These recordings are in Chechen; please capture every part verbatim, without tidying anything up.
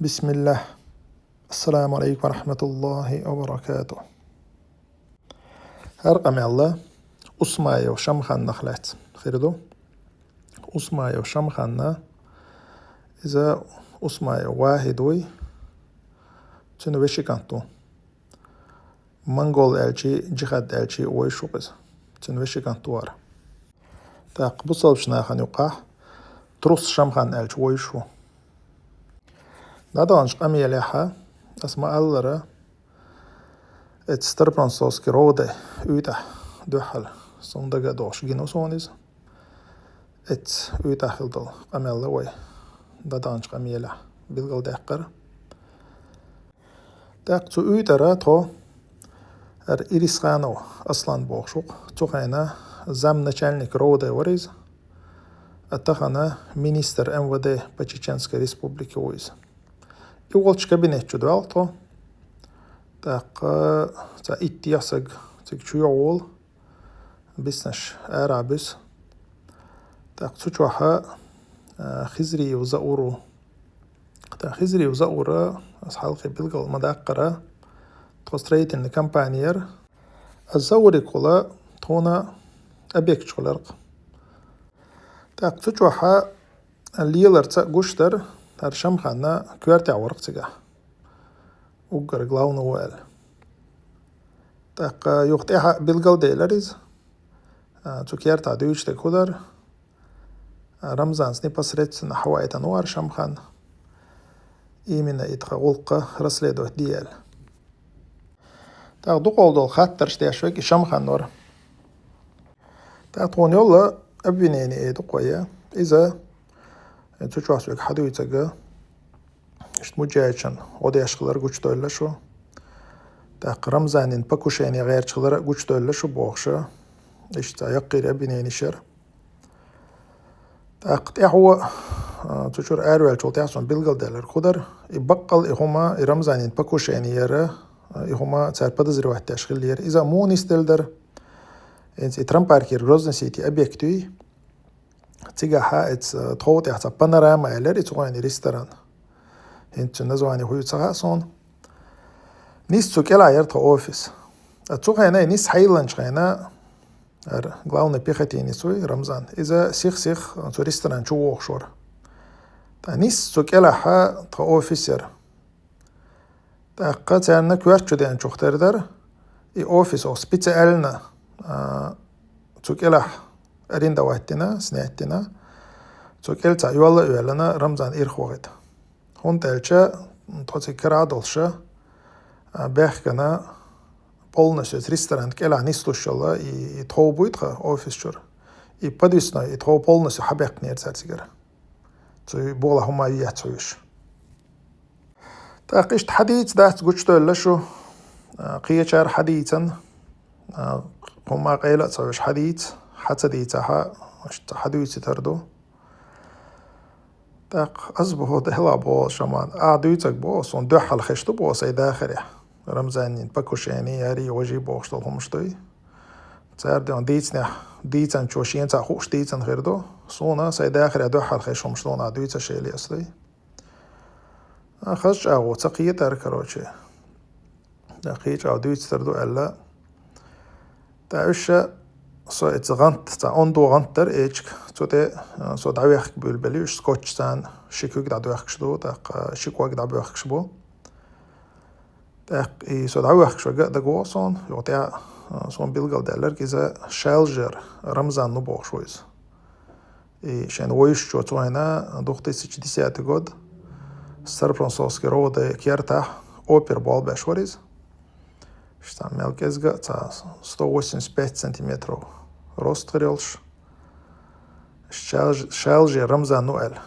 بسم الله. السلام عليكم ورحمة الله وبركاته. ХӀара къамаьл Усмаев Шамханах лаьцна хир ду. Усмаев Шамхан, иза Усмаев Вахид вуй, цуьнан вешин кӀант ву. Монгол аьлча а, Джихад аьлча а вуй шух иза. Цуьнан вешин кӀант ву хӀара. ТӀаккха бусалба нахана юкъахь Трус Шамхан аьлча вуй шу. ДӀадаханчу къамелехь ас ма-аллара, эцу Старопронцовский рода уьйтӀахь дуьххьал суна дага а догӀуш гина ву суна иза. Эцу уьйтӀахь хилла долу къамел вай дӀадаханчу къамелехь билгалдаьккхира. ТӀаккха цу уьйтӀара тхо хӀара Ирисханов Аслан бохуш ву-кх, цу хенахь замначальник рода вара иза, а тахана министр МВД по Чеченской Республике ву иза. И волчу кабинет чу доьлху тхо. ТӀаккха цхьа иттех саг цига чу йогӀу волу, биснарш арахь буьсу. ТӀаккха цу чохь, а, Хизриев Заур ву. ТӀаккха Хизриев Заур, ас хьалхе билгал ма-даккхара, тхо строительный компани яра. Ас Зауригахула тхуна объект чу хиларх. ТӀаккха цу чохь леларца а гуш дара, хӀара Шамхан коьртехь вара-кх цигахь. Уггар главный ву аьлла. ТӀаккха юха тӀаьхьа билгалделира иза. А, цу кертахь дуьйцуш дерг хӀун дара? А, Рамзанца непосредственно хьаваийтина вара Шамхан. Именно и тхан гӀуллакх расследовать де аьлла. ТӀаккха дукхах долу хаттарш деш верг и Шамхан вара. ТӀаккха тхуна йолу обвинение ду-кх вай. Иза, э, цу чохь соьга хьадуьйцург, иштта Муджаевичан гӀо деш хилар гучудевлла шу. ТӀаккха Рамзанан покушение гӀерташ хилар гучудевлла шу бохуш, иштта цхьа яккхий обвиненеш яра. ТӀаккха тӀаьхьо, а, цу чуьра араваьллачул тӀаьхьа суна билгалделларг хӀун дара, и баккъал и хӀума, и Рамзанан покушение яра, а, и хӀума цара подозревать деш хиллера. Иза муха нисделла дара? ХӀинца и трамвайкера Грозный-Сити объект юй. Цигахь а эца, а, тхов тӀехь цхьа Панорама аьллера, и цу гӀайна ресторан. ХӀинца цуьнан название хӀун ю ца хаьа суна. Нисса цу кӀелахь яра тхан офис. А цу хенахь, нисса хьайилланчу хенахь, хӀара главный пехотинец вуй, Рамзан, иза сих-сих цу ресторан чу вогӀуш вара. ТӀаккха нисса цу кӀелахь тхан офис яра. ТӀаккха царна коьрта чу деанчух тера дара, и офис оха специально, а, цу кӀелахь арендовать дина, снять дина, цу кӀел цхьа йолла а йоьллина, Рамзан ирх вахийта. ХӀунда аьлча тхо цига карахь долуш, а, баьхкина полностью эца ресторан кӀелахь нислуш йолу и, и тхов буй тхан офис чуьра. И подвесной, и тхов полностью хьабаьккхинера цара цигара. Цу болахь хӀума яц хьуьйш. ТӀаккха иштта хьадийца дац гучудевлла шу, а, кхечара хьадийцан, а, хӀума къайла а ца хьуьйш хьадийца, хьа ца дийцахь, иштта хьадуьйцуьйтур ду. ТӀаккха ас боху, делахь боху, Шамхан, ахь дуьйцург боху, суна дуьххьал хезаш ду боху сайн дахарехь. Рамзанан покушение, ярий, важий бохуш долу хӀумаш дуй. Цара дуьйна дийцинехь, дийцинчо шен цхьаъ хууш дийцина хир ду. Суна сайн дахарехь дуьххьал хезаш хӀумаш ду, ахь дуьйцуш елла ас дуй. А, хаза чӀагӀо ца кхетара, короче. ТӀаккха кхечахь дуьйцуьйтур ду аьлла. ТӀаккха уьш, со эца гӀант, цхьа ондо гӀант дара эчиг, цу тӀе, а, со дӀавехка буьйлабелла уьш, скотчца ши куьг дӀадоьхкуш ду, тӀаккха ши кӀог дӀабоьхкуш бу. ТӀаккха и со дӀавоьхкуш верг а дагавогӀу суна, юха тӀе, а, суна билгалдаьлларг иза Шаьлжер Рамзан ву бохуш ву иза. И шен вуьйш чу цу хенахь, две тысячи десятый год, Старопронцовский рода кертахь опер болх беш вара иза. Иштта мел кӀезга а цхьа сто восемьдесят пять сантиметров рост хир йолуш. Шаьлж-, Шаьлжер Рамзан ву аьлла.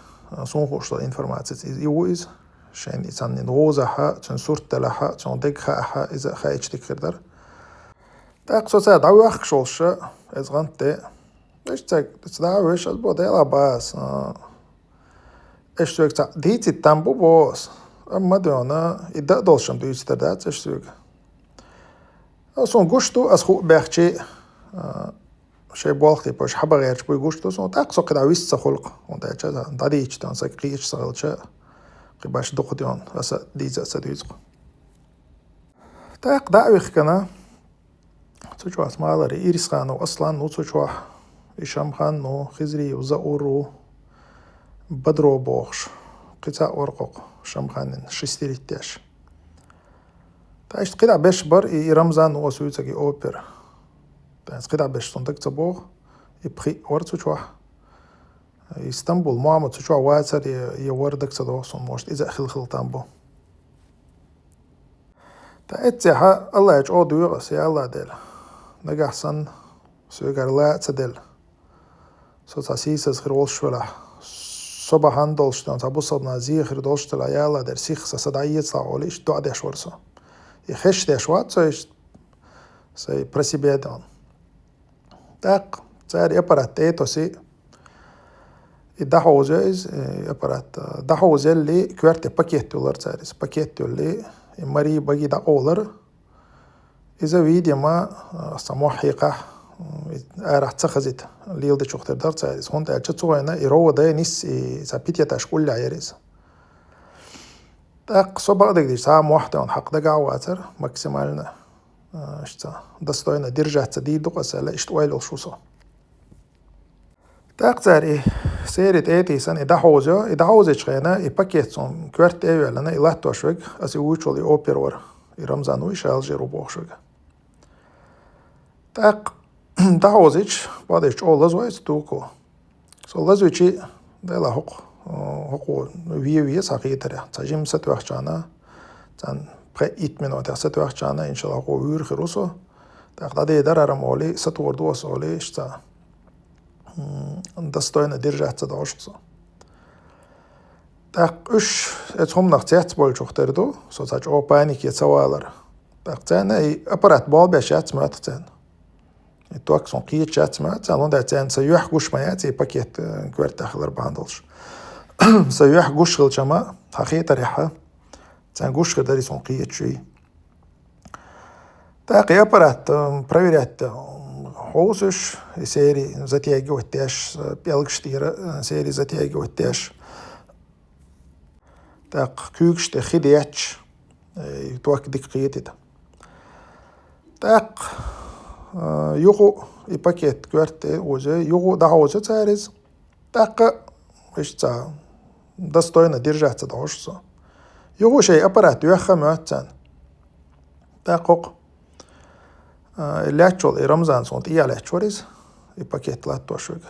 Суна хууш долу информацица иза, и ву иза. Шен и цхьанна вовзахь а, цуьнан сурт делахь а, цуьнан дерг хаахь а, иза хаийтуш дика хир дара. ТӀаккха со цара дӀавоьхкуш волуш, эца гӀант тӀе, иштта цаьрга дӀа а вуьйш, ас боху, делахь боху ас, а, аш соьга цхьаъ дийцийта там бу боху ас. Амма ма дуьйна, и дан а долуш-м дуьйцуьйтур дац аш соьга. А, суна гуш ду, ас хӀуъа баьхча, а, шайн болх тӀе пуш хьабан гӀерташ буй гуш ду суна, тӀаккха со кхидӀа вист ца хуьлу-кх, хӀунда аьлча дӀадийча тӀе сан кхечаш ца хилча, Кхы баш дукха деана, аса дийца а ца дуьйцу-кх. ТӀаккха дӀа а вихкана, цу чохь ца малар и Ирисханов Аслан ву цу чохь, и Шамхан ву, Хизриев Заур ву, Бадро бохуш, кхин цхьаъ вара кху Шамханин шестеритеш. Ткъа иштта кхидӀа беш бара и, и Рамзан ву аса вуьйцург и опера. ТӀаккха кхидӀа беш суна дага ца богӀу, и пхиъ вара цу чохь. И Стамбул Мохьмад цу чохь вацара, я, я вара дага ца догӀу суна, может, иза а хила-хила там бу. ТӀаккха эццехьа Аллахье чӀогӀа доьху аса, я Аллахь Дела. Нагахь санна соьгара ла а ца делла, со цхьа сийсаз хир волуш велахь, со бахьана долуш дерг цхьа бусалбанан зе хир долуш делахь, я Аллахь Дела, сиха сан са дӀаэцалахь олий, иштта доӀа деш вара со. И хезаш деш вац со иштта, сайн про себя дерг. ТӀаккха цара и аппарат тӀе а тосий, и дӀахьовзайо иза, и аппарат, а, дӀахьовзаеллий, коьрте пакет йолура цара иза. Пакет йоллий, и мари баги дӀакъовлара. Иза, видимо, а, сан мохь хьекхахь, м, и арахь ца хазийта, леладечух тера дара цара иза. ХӀунда аьлча цу гӀайна и рова дай нисса и сан питеташ уллехь яра иза. ТӀаккха со бакъдерг дийцича, цхьа а мохь тӀе хьакха дагахь а вацара, максимально, а, иштта достойно держаться дийр ду-кх аса аьлла, иштта ойла йолуш ву со. ТӀаккха цара и сери тӀе а тийсана, и дӀахьовзайо, и дӀахьовзийчу хенахь, и пакет суна коьрта тӀе а йоьллина, и латтош верг, аса и вуьйцуш волу и опера вара, и Рамзан вуй, ша Алжир ву бохуш верг. ТӀаккха дӀахьовзийча, бакъдерг чӀогӀа лазой цу туьйхо. Со лазийча, делахь хӀокху, хӀокхо вен веза хьан хетарехь. Цхьа жимма сатоьхча хьуна, цхьана пхи-итт минотехь сатоьхча хьуна, иншаллахь, хӀокхо вуьйр хир ву со. ТӀаккха дӀадийр дара хӀара-м олий, сатор ду аса олий, иштта цхьа, м, достойно держаться долуш со. ТӀаккха уьш оцу хӀуманах цецбевллачух тера ду, со цхьа чӀогӀа панике ца валар. ТӀаккха царна и аппарат болх беш яц моьтту царна. И ток суна кхеташ яц моьтту царна, хӀунда аьлча царна сан юьхь гуш ма яц, и пакет, э, коьртехь хилар бахьана долуш. Сан юьхь гуш хилча-м, хьан хетарехь, царна гуш хир дара и суна кхеташ юй. ТӀаккха и аппарат, м, проверять, м, хьовсуш, и сери затягивать деш, э, пӀелгаш тӀера, э, сери затягивать деш. ТӀаккха куьйгаш тӀе хи детташ, э, и ток дика кхетийта. ТӀаккха, э, юха и пакет коьрта тӀе оза, юха дӀахьовзайо цара иза. ТӀаккха иштта цхьа достойно держаться долуш со. Юха шайн аппарат йоьхна моьтту царна. ТӀаккха хӀокху, а, лаьтташ волу и Рамзан суна тӀехьа лаьтташ вара иза, и пакет латтош верг.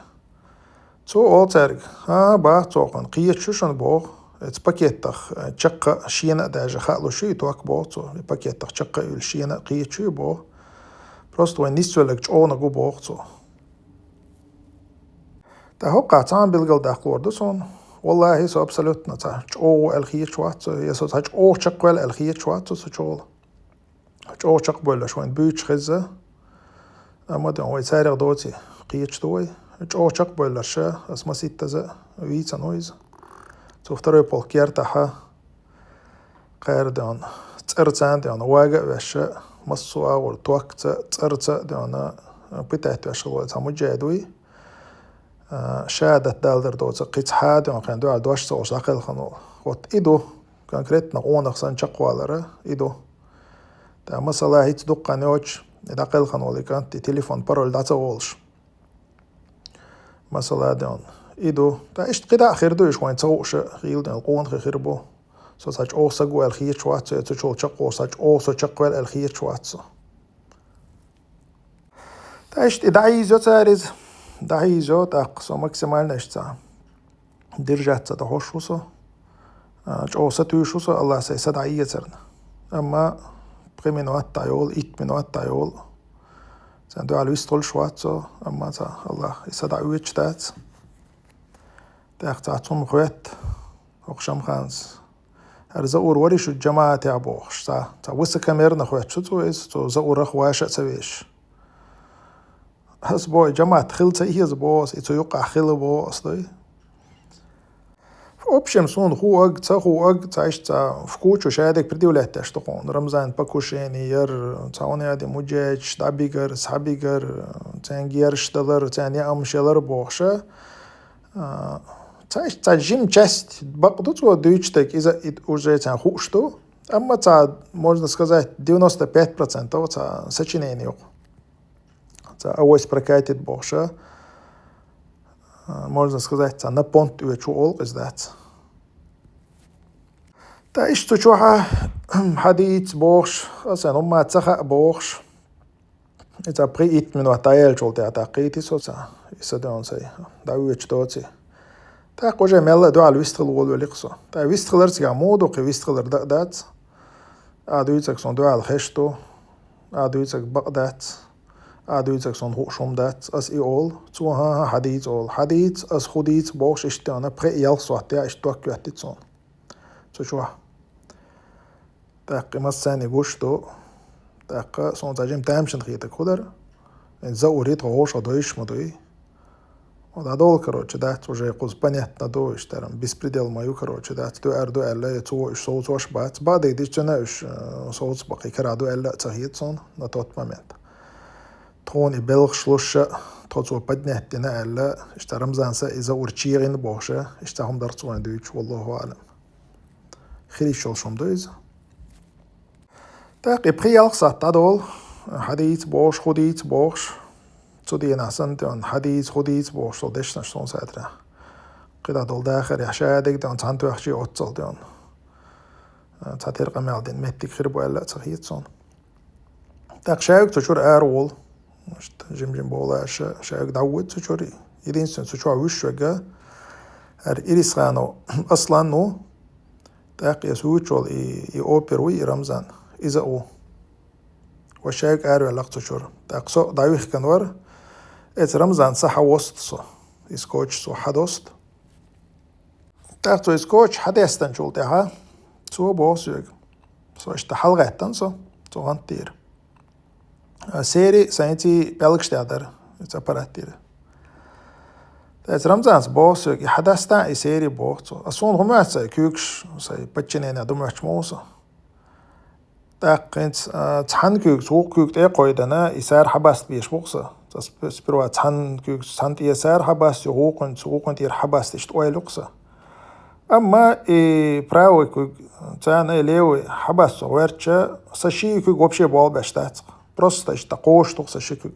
Цо олу цаьрга: «ХӀан, бах, цо кхунна кхеташ ю шуна, боху, оцу пакетах, а, чаккха а, шена а даьржа хаалуш ю и ток, боху цо, и пакетах чаккха а уьллуш шена а кхеташ ю», боху. «Просто вайн нисвелларг чӀогӀаниг ву», боху цо. ТӀаккха хӀокхахь цхьа а билгалдаккха лур ду суна. Валлахьи, со абсолютно цхьа чӀогӀа ву аьлла хеташ вац со, я со цхьа чӀогӀа чекхваьлла аьлла хеташ вац со цу чула. ЧӀогӀа чекхбевлларш вайна буьйцуш хезна, амма дерг вай царах доций кхеташ ду вай. ЧӀогӀа чекхбевлларш, аса масийттаза вийцина ву иза. Цу второй полк кертахь, кхара дерг, цӀарца а дерг, вага а веш, массо а агӀор токца, цӀарца а дерг, пытать веш хилла волу цхьа муджахид вуй. А, шахӀадат далар доцу, кхин цхьа а дерг, кхин дуьхьал дош ца луш дӀакхелхина волу. Вот и ду, конкретно къонах санна чекхвалар, и ду. ТӀаккха масала хӀинца дуккха хан йоцуш, и дӀакхелхина волу и кӀант, и телефон пароль дӀа ца волуш. Масала дерг, и ду. ТӀаккха иштта кхидӀа а хир ду, уьш вайн ца хууш а хилла дерг, къонахий хир бу. Со цхьа чӀогӀа саг ву аьлла хеташ вац со, я цу чула чекхволуш цхьа чӀогӀа со чекхваьлла аьлла хеташ вац со. ТӀаккха иштта и дӀахьийзайо цара иза, дӀахьийзайо, тӀаккха со максимально иштта цхьа держаться дӀахьош ву со. А, чӀогӀа сатуьйсуш ву со, Аллахьа сайн са дӀаэцарна. Амма пхи минот дӀайолу, итт минот дӀайолу. Царна дуьхьал вистхуьлуш вац со, амма цхьа Аллахьа и са дӀаоьцуш дац. ТӀаккха цхьа цунна хоьтту, хӀокху Шамханас. ХӀара Заур варий шу жамаӀатехь бохуш, цхьа, цхьа высокомерно хоьтту шу цо иза, цо Заурах ваша а ца веш. Ас боху, и жамаӀат хила ца еза боху ас, и цу юккъахь хила боху ас дуй. В общем, суна хууг, ца хууг, цхьа иштта цхьа в кучу шадерг предъявлять деш ду кхунна. Рамзан покушение яр, цхьа хӀун яди муджахидаш дӀабигар, схьабигар, цаьрга герзаш далар, царна яамаш ялар бохуш. А, Цхьа, цхьа жим часть бакъ ду цо дуьйцуш дерг, иза и уже цхьа хууш ду. Амма цхьа, можно сказать, девяносто пять процентов цхьа сочинение ю. Цхьа авось прокатит бохуш, а, можно сказать, цхьа на понт оьцуш ву олу иза дац. Ткъа иштта цу чохь хьадийца бохуш, аса хӀумма ца хаьа бохуш. Иза пхи-итт минот дӀаяьллачул тӀаьхьа тӀаккха кхийтира со цхьа, и са дуьйна сай, дӀаоьцуш доций. ТӀаккха уже мелла а дуьхьал вистхила волавелира со. ТӀаккха вистхилар цигахь муха ду, кхин вистхилар дан а дац. А дуьйцург суна дуьхьал хезаш ду, а дуьйцург бакъ дац, а дуьйцург суна хууш хӀума дац, ас и олу, цо хӀан-хӀа хьадийца олу, хьадийца, ас хӀун дийца бохуш иштта дуьйна, пхи-ялх сохьта иштта ток йоьттира суна. Цу чохь. ТӀаккха и массарна гуш ду. ТӀаккха суна цхьа жима тамашийна хетарг хӀун дара? Заур, тхо вовшах дойуш ма дуй. ДӀадолу, короче, дац, уже кхуза понятно ду, иштта беспредел ма ю, короче, дац, дуьхьал ду аьлла, я цо уьш совцош бац. Бакъдерг дийцича, уьш, э, совцабан кхин карахь ду аьлла а ца хета суна на тот момент. Тхуна и белхаш луш а, тхо цо поднять дина аьлла, иштта Рамзана и Заур чегӀина бохуш а, иштта хӀума дара цо дуьйцуш, валлаху аӀлам. Хир йиш йолуш хӀума ду иза. ТӀаккха и пхи-ялх сахьт дӀадолу, хьадийца бохуш, хӀун дийца бохуш, цу дийнахь санна тӀе хьадийца, хӀун дийца бохуш, со дешнаш суна саьтарехь. КхидӀа долу дахарехь ша дерг тӀе цхьана тоьхчий оццул тӀе. Цхьа тера къамел дина меттиг хир бу аьлла а ца хета суна. ТӀаккха шаьрга цу чуьра ара волу. Иштта жим-жим бовла аша, шаьрга дӀавоьду цу чуьра. Единственный цу чохь вуьш вега, хӀара Ирисханов Аслан ву. ТӀаккха иза вуьйцуш волу и, и опер вуй, и Рамзан. Иза а ву. Ва шаьрга араваьлла цу чуьра. ТӀаккха со дӀавихкина вара. Эца Рамзан са хьан воста со. И скотч со хьан доста. ТӀаккха цо и скотч хьан дестанчул тӀаьхьа, цо боху соьга. Со иштта хьалагӀаьттина со, цо гӀант дийра. Сери сайн цӀий пӀелгаш тӀехь дара, иза аппарат дийра. ТӀаккха Рамзанца боху соьга, и хьан дастахь и сери боху цо. А суна хӀун моьтту сайн куьйгаш, сайн подчинение ду моьттуш ма ву со. ТӀаккха хӀинца, а, цхьана куьйгаца вукху куьйга тӀе а кхойдана, и сара хьабаста безаш бу-кх со. Цо сп-, сперва цхьана куьйгаца цхьана тӀе сара хьабаста, и вукхунца, вукхун тӀера хьабаста иштта ойла ю-кх со. Амма и правый куьг, царна и левый хьабаста со гӀоьртича, сан ши куьг вообще болх беш дац-кх. Просто иштта кхочуш ду-кх сан ши куьг.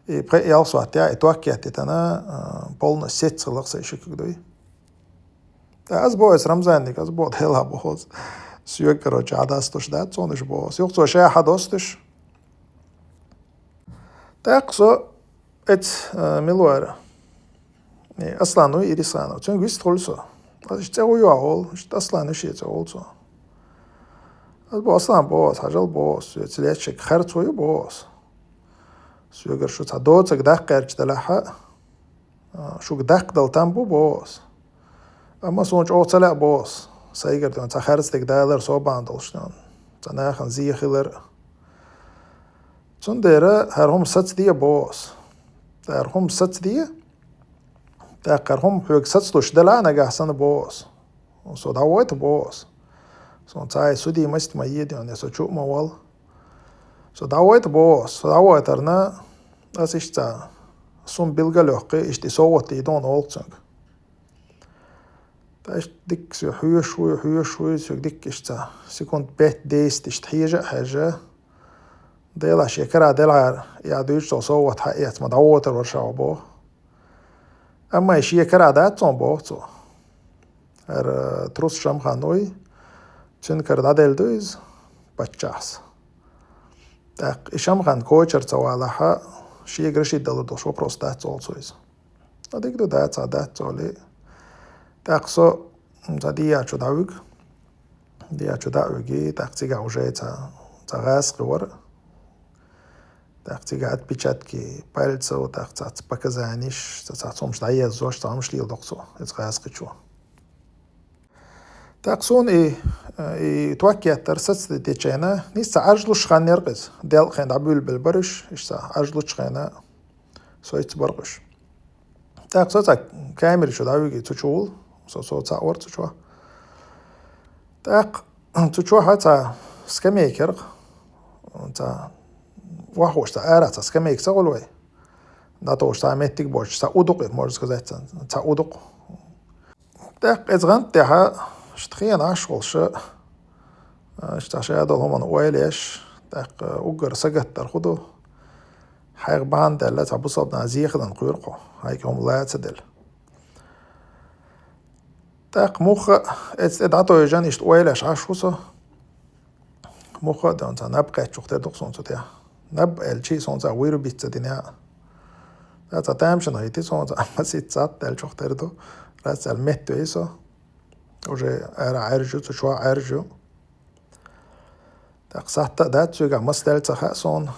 И пхи-ялх сохьта и ток еттийтана, а, полностью сецна хилла-кх сан ши куьг дуй. ТӀаккха ас боху эца Рамзанниг, ас боху, Делахь боху ас. Соьга, короче, хьан достуш дац, цунна уьш боху ас. Юха цо ша хьан достуш. ТӀаккха со эца, а, мила вара, э, Аслан вуй, Ирисханов. Цуьнга вистхуьлу со. Ас иштта цӀе вуй йохь волу, иштта Аслан вуй шен цӀе волу цо. Ас боху, Аслан, боху ас, хьажал, боху ас, соьца лечик харц вуй, боху ас. Соьгара шу цхьа доцург даккха гӀерташ делахь а, а, шуьга даккха дала там бу, боху ас. Амма суна чӀогӀа ца лаьа, боху ас. Сайгара дуьйна цхьа харцдерг далар собан долуш дуьйна. Цхьа нахана зе хилар. Цундела хӀара хӀума сацаде, боху ас. ХӀара хӀума сацаде. ТӀаккха хӀара хӀума хьоьга сацалуш делахь а нагахь санна, боху ас. Со дӀавойту, боху ас. Суна цхьа а судимость ма е дуьйна, я со чу а ма волу. Со дӀавойту, боху ас. Со дӀавойтарна, ас иштта цхьа сум билгалйоккху, иштта и совгӀат дийр ду хьуна олу цуьнга. ТӀаккха иштта дикка соь хьоьжуш вуй, хьоьжуш вуй, соьга дикка иштта цхьа секунд пять-десять иштта хьежа а хьаьжжа, Делахь шен кара делахьара, я дуьйцу со совгӀат хьаэца ма дӀавотар вара ша, боху. Амма и шен кара дац цунна, боху цо. ХӀара трус Шамхан вуй, цуьнан кара дӀаделла ду иза паччахьас. ТӀаккха и Шамхан кочара ца валахь а, шега решить далур долуш вопрос дац, олу цо иза. Ткъа дика ду, дац а, дац, олий. ТӀаккха со, м, цхьа дехьа чу дӀавуьгу. Дехьа чу дӀа а вуьгий, тӀаккха цигахь уже цхьа, цхьа гӀазкхи вара. ТӀаккха цигахь отпечатки пальцев, тӀаккха цхьацца показаниш, цхьа, цхьацца хӀумаш дӀаеззош, цхьа хӀумаш леладо-кх цо, иза гӀазкхичо. ТӀаккха суна и, и ток еттар сацадечу хенахь, нийсса цхьа Ӏаржлучу ханнера иза, делкъа хенахь дӀабуьйлабелла бара уьш, иштта цхьа Ӏаржлучу хенахь соьца бара-кх уьш. ТӀаккха со цхьа камера чу дӀавуьгий цу чу волу, со, со цхьаъ вара цу чохь. ТӀаккха цу чохь цхьа скамейка яра-кх, цхьа охьахууш цхьа арахь цхьа скамейка ца хуьлу вай. ДӀатохуш цхьа меттиг боцуш, цхьа удукъ, можно сказать, цхьа, цхьа удукъ. ТӀаккха эцу гӀанта тӀехьа иштта хенаш волуш, иштта ша долу хӀуманна ойла еш, тӀаккха уггар сагатдар хӀун ду, хьайх бахьана даьлла цхьа бусалба нах зеханан кхоьру хьо, хьайга хӀума лаца делла. ТӀаккха муха а эцу тӀе дӀатойжан иштта ойла еш Ӏаш ву со. Муха а дан цхьа наб кхаьччух тера ду суна цу тӀехь. Наб аьлчи суна цхьа вуйру бицца дина. Цхьа тамашана хӀитти суна цхьа, амма сица цхьаьт даьлчух тера ду. Раз цхьаьл метта вей со. Уже ара Ӏаьржу, цу чохь Ӏаьржу. ТӀаккха сатта а дац цуьга, мас даьлла ца хаьа суна.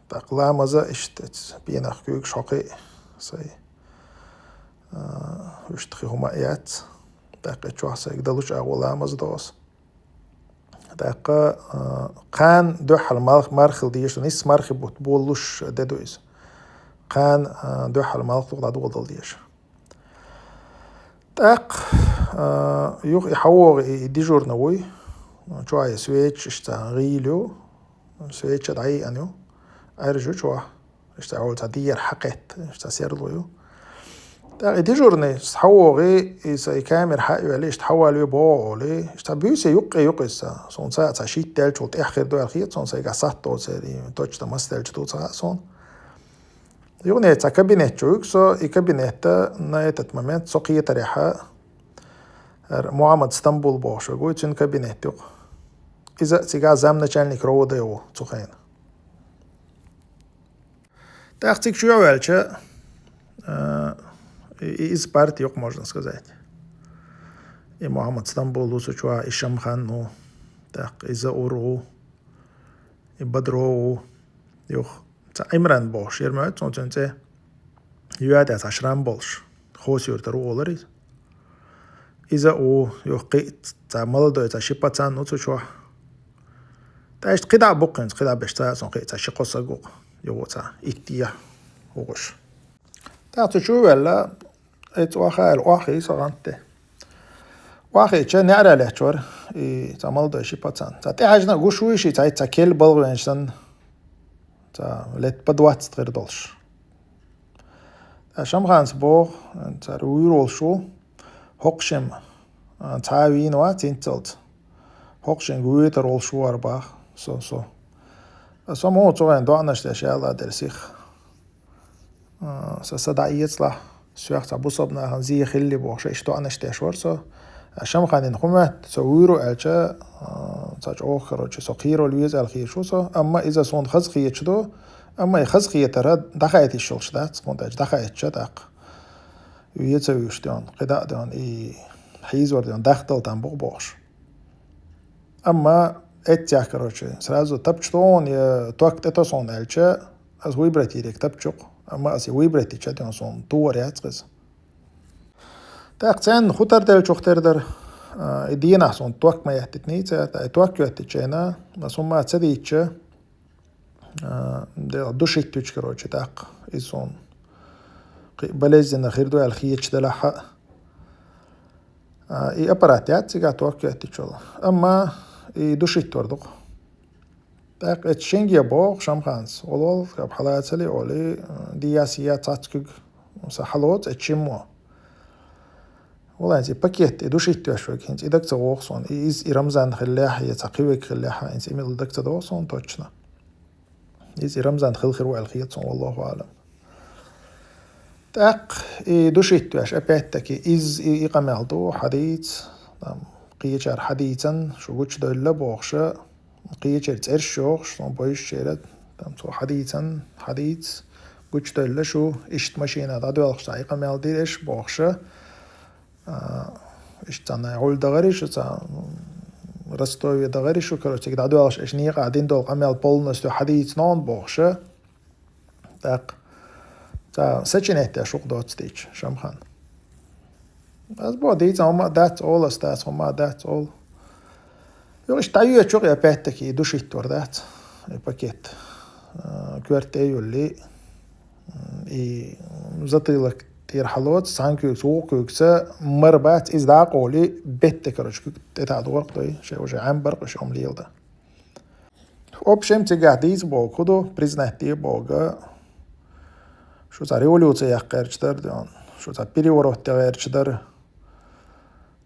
ТӀаккха ламаза иштта пенах куьйгаш хьокхий сай. Уьш тхи хӀума а яц. ТӀаккха и чохь сайга далуш агӀо ламаз доса. ТӀаккха, а, кхана дуьххьал малх-, мархил дезаш, нисса мархи бутт болуш де ду иза. Кхана, а, дуьххьал малх дӀадоладала дезаш. ТӀаккха, а, юха и хьавогӀу и, и дежурный вуй. Чохь и свечаш цхьа гӀийла ю. Свеча дӀайиъан ю. Ӏаьржу чохь. Иштта хьол цхьа дера хьакхетта, иштта серло ю. ТӀаккха и дежурный схьавогӀий, и сан и камера хьа а йоьллий, иштта хьавалаве боху олий, иштта буьйса юккъе юккъе сан, суна ца, ца шийтта даьллачул тӀехь хир ду аьлла хета суна, сайга сатто церий, точно мас даьллачу ду ца хаьа суна. Юхане цхьа кабинет чу вуьгу со, и кабинетта на этот момент со кхетарехьа, хӀара Мухьаммад Стамбул бохуш вуьгу, цуьнан кабинет юкъа. Иза а цигахь замначальник РОВД ву цу хенахь. ТӀаккха цига чу а ваьлча, а, и, и, иза парти юкъа, можно сказать. И Мухьаммад Стамбул ву цу чохь, и Шамхан ву, тӀаккха и Заур ву, и Бадро ву, юха цхьа Ӏимран бохуш, яра моьтту суна цуьнан цӀе. ЙоьтӀа цхьа шрам болуш, Хоси-Юьртара ву олура иза. Иза а ву, юха кхин а цхьа молодой, цхьа ши пацан ву цу чохь. ТӀаккха иштта кхидӀа а бу-кх хӀинца, кхидӀа беш ца хаьа суна, кхин а цхьа ши-кхо саг ву-кх, юха цхьа итт-е ву-кх уьш. ТӀаккха цу чу а ваьлла, и цӀа охьа аьлла, охьахий со гӀант тӀе. Охьахиъча неӀара лаьтташ вара и цхьа молодой ши пацан. Цхьа тӀехьаьжна а гуш вуй ши, цхьа, цхьа кел балха веанчу санна, цхьа лет по двадцать хир долуш. Ткъа Шамханца боху, цара вуьйр волуш ву, хӀокху шимма, а, цхьа а вийна вац цинцалц. ХӀокху шинга вуьйтар волуш ву хӀара боху, со, со. Аса муха цу вайн доӀанаш деш яла дерг сиха. А, сан са дӀаэцалахь, соьх цхьа бусалба нахана зе хилли бохуш, иштта доӀанаш деш вара со. А Шамханна хӀун моьтту, со вуьйр ву аьлча, а, цхьа чӀогӀа, короче, со кхеравала веза аьлла хеташ ву со, амма иза суна хаза хеташ ду, амма и хаза хетар дӀахаийта йиш йолуш дац, хӀунда аьлча дӀахаийта тӀаккха веза ца вуьйш ден, кхидӀа а ден, и хьийзор ден дахдала там бу-кх бохуш. Амма эццехь, короче, сразу тапча тхуна я ток тӀе то суна аьлча, аса выбрать йийриг тапча юкъа. Амма аса и выбрать йича ден суна товар яц хеза. ТӀаккха царна хӀун тар делчух тера дара, а, и дийнахь суна ток ма яьттитиний цара, ткъа и ток йоьттича, аса хӀумма ца дийцча, а, де-, душить йича, короче, тӀаккха иза суна кхин болезненно хир ду аьлла хеташ делахь а, а, и аппарат яц цигахь ток йоьттичул. Амма и душить вар ду-кх. ТӀаккха эцу шинге боху Шамханца, вала-вала, кхаба хьалацале олий, дияс-я цац куьг, сан хьалоцу эцу шиммо. Вала хӀинца и пакет, и душить веш верг, хӀинца и дага ца вогӀу суна, и иза и Рамзан хиллехь, я цхьа кхин верг хиллехь, хӀинца и мила дага ца догӀу суна точно. Иза и Рамзан хила хир ву аьлла хета суна, валлаху аълам. ТӀаккха и душить веш, опять-таки, иза и, и къамел ду, хьадийца, там, кхечара хьадийцан, шу гучудевлла бохуша, кхечара цӀерш йохуш, суна бойшучара, там, цо хьадийцан, хьадийца, гучудевлла шу, иштта машина дӀадоьлхуш цхьа и къамел дира аша бохуша, а, иштта цхьа Нагахь гӀур дахари шу, цхьа, м, Ростове дахари шу, короче, цига дӀадоьлхуш аша некъа дина долу къамел полностью хьадийцан бохуша. ТӀаккха цхьа сочинять деш ву-кх доцу дийча, Шамхан. Ас боху, дийцан хӀума а дац олу, ас дац хӀума а дац олу. Юха иштта дӀайоьчу-кх и опять-таки и душить вар дац, и пакет. А, коьрта тӀе а юьллий, и затылок тӀера хьалоцу, цхьана куьйгаца, вукху куьйгаца мара бац, иза дӀакъовлий, бетта, короче, куьг тӀетаӀа догӀу-кх дой, шайн уже Ӏембар-кх уьш хӀума леладан. Общем, цигахь дийца боху хӀун ду, признать де боху, шу цхьа революци яккха гӀерташ дара, шу цхьа переворот де гӀерташ дара.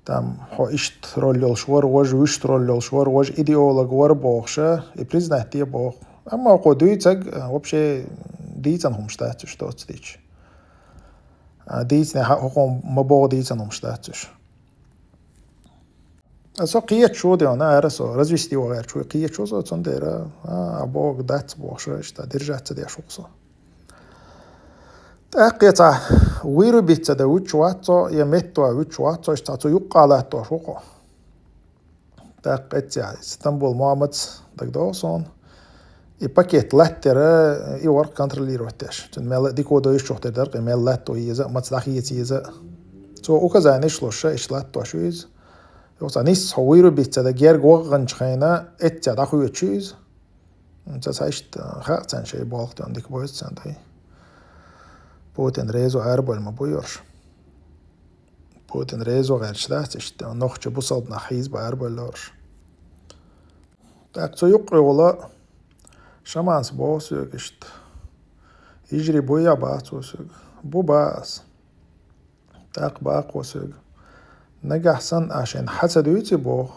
Там хьо иштта роль йолуш вара, важа вуьшта роль йолуш вара, важа идеолог вара бохуша, и признать де боху. Амма хьо дуьйцаг, вообще дийцан хӀумаш дац уьш доцу дича. А, дийцане хьа-, хӀокхо ма боху дийцан хӀумаш дац уьш. А со кхеташ ву де вана, ара со, развести вагӀерчу ву кхеташ ву со, цундела, а, а боху дац бохуша, иштта держаться деш ву со. ТӀаккха я цхьа вырубиться дан вуьтуш вац со, я метто вуьтуш вац со, иштта цхьа цу юккъа латтош ву хьо. ТӀаккха эццехь Стамбул Мухаммадс дагадогӀу суна. И пакет латтера, и вара контролировать деш. Цуьнан мел а дика дойчух тера дара, и мел латто еза а, маца дӀахеца еза а. Цо указанеш луш, иштта латтош ву иза. Юха цхьа нисса хьо вырубиться дан герга ваханчу хенахь, эццехь дӀахоьцуш ву иза. Ца цхьа иштта хаьа царна шайн болх тӀе, дика бойза царна тӀе. Путин резо арабевлла ма бу йош. Путин резо гӀерташ дац иштта, нохча бусалба нах хьийза бан арабевлла йош. ТӀаккха цу юккъехула шаманца боху соьга иштта. Йижарий буй а бац цо соьга. Бу бац ас. ТӀаккха боху соьга. Нагахь санна ахь шайна хьа ца дуьйций боху,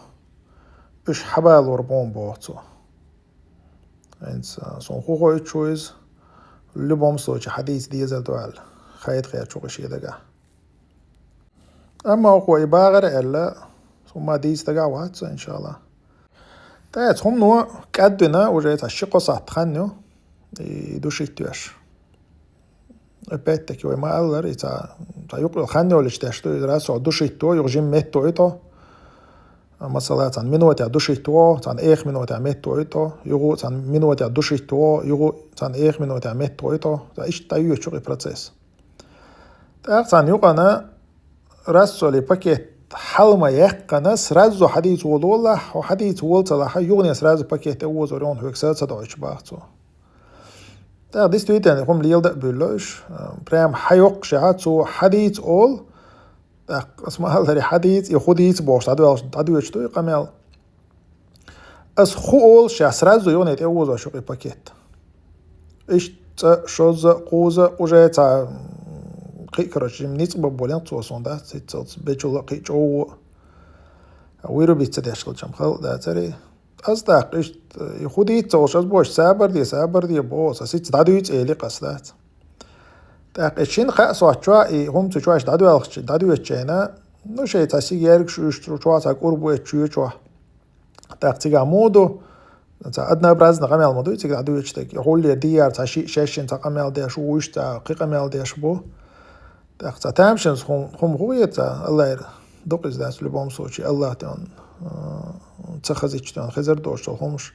уьш хьабалор бу боху цо. ХӀинца суна хӀун хоуьйтуш ву иза, в любом случае хьадийца дезар ду аьлла, хайта хеташ ву шен дагахь. Амма хӀокхо и бахара аьлла, хӀумма дийца дагахь вац со, иншалла. ТӀаккха хӀумано кӀадвина, уже цхьа ши-кхо сахьт хан ю, и душить веш. Опять-таки вай ма-аллара, и цхьа, цхьа юкъа хан йолуш деш ду, и раз со душить до, юха жима метто ю тхо. Масала, цхьана минотехь душить во, цхьана эха минотехь метто ю тхо, юха цхьана минотехь душить во, юха цхьана эха минотехь метто ю тхо. Цхьа иштта дӀайоьцуш ю и процесс. ТӀаккха цхьана юкъана рассоли пакет хьала ма яьккхина, сразу хьадийца волалахь, хьо хьадийца вола ца лахь, юхане сразу пакет тӀе озор ю хьоьга са ца доуьйтуш боху цо. ТӀаккха действительно хӀума лела дан а буьллу уьш. Прям хьайоккхуш яхьа, цо хьадийца олу, тӀаккха ас ма-аллара хьадийца, и хӀун дийца бохуш, дӀадоьлхуш, дӀадоьдуш ду и къамел. Ас хӀун олуш яхьа, сразу юхане тӀе озош ю и пакет. Иштта цкъа, шозза, кхузза, уже цхьа, кхин а, короче, жима ницкъ бан болуш цо суна дац, хӀинццалц бечул а кхин а чӀогӀа. Вырубиться деш хилчам хала а дацара. Ас тӀаккха иштта, и хӀун дийца ца олуш, ас бохуш, сабар де, сабар де, боху ас, ас хӀинца дӀадуьйцу элира ас дац. ТӀаккха и шина-кхаа сахьт чохь, и хӀума цу чохь дӀадоьлхучу, дӀадоьдучу хенахь, ну, шайн цхьа сигергаш уьш цу чохь, цхьа кӀур бу эцу чоь чохь. ТӀаккха цигахь муха ду, цхьа однообразный къамел ма дуй цига дӀадоьдуш дерг. И хӀуллера дийяр цхьа ши-, шаьшшинна цхьа къамел деш ву, уьш цхьа кхин къамел деш бу. ТӀаккха цхьа тамашийна хӀума, хӀума хӀун ву иза, цхьа, Аллахьера дукха иза дац, в любом случае, Аллахь тӀе, а, ца хазича тӀе хезар доцуш долу хӀумаш.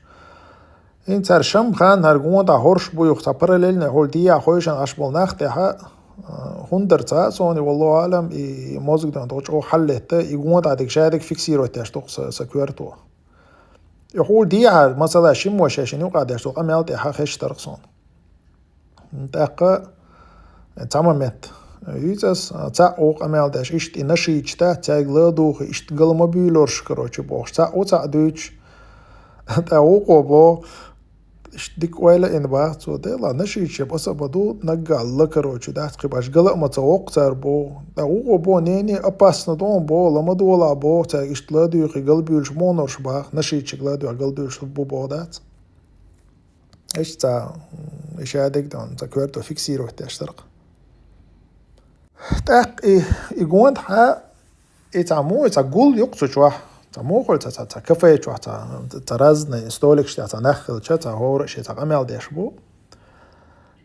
ХӀинца хӀара шам хан, хӀара гонахь хӀорш бу юха цхьа параллельно хӀума дийя хойшина Ӏаш болу нах тӀехь, а, хӀунда дара цхьа а суна, валлаху аӀлам, и мозгана догӀу чӀогӀа хьаллетта, и гонахь дерг ша дерг фиксировать деш ду-кх сан, сан коьрто. И хӀума дийхьа, масала, шиммо шаьшшинна юкъа деш долу къамел тӀехь хезаш дара-кх суна. ТӀаккха цхьа момент. Вуьйцу ас, цхьаъ ву къамел деш, иштта и нашидаш дац, цаьрга ладугӀу, иштта гала ма буьйлуш, короче, бохуш. Цхьаъ ву цхьаъ дуьйцуш. ТӀаккха вукхо боху, иштта дика ойла а йина боху цо, делахь, нашидаш аса а бан ду, наггахь ла, короче, дац, кхин баш гала а ма ца воккху цара боху. ТӀаккха вукхо боху, не-не, опасно ду-кх боху, ла ма долахь боху, цаьрга иштта ладуьйхий, гала буьйлуш ма луш боху, нашидашка ладуьйхий, гала буьйлуш бу боху дац. Иштта цхьа, м, и ша дерг дан, цхьа коьрто фиксировать деш дара-кх. ТӀаккха и, и гонахь, и цхьа муха, и цхьа гул ю-кх цу чохь, цхьа муха хуьлу, цхьа, цхьа, цхьа кафе чохь, цхьа, цхьа разный столикаш тӀехь, цхьа нах хилча, цхьа хӀора шен цхьа къамел деш бу.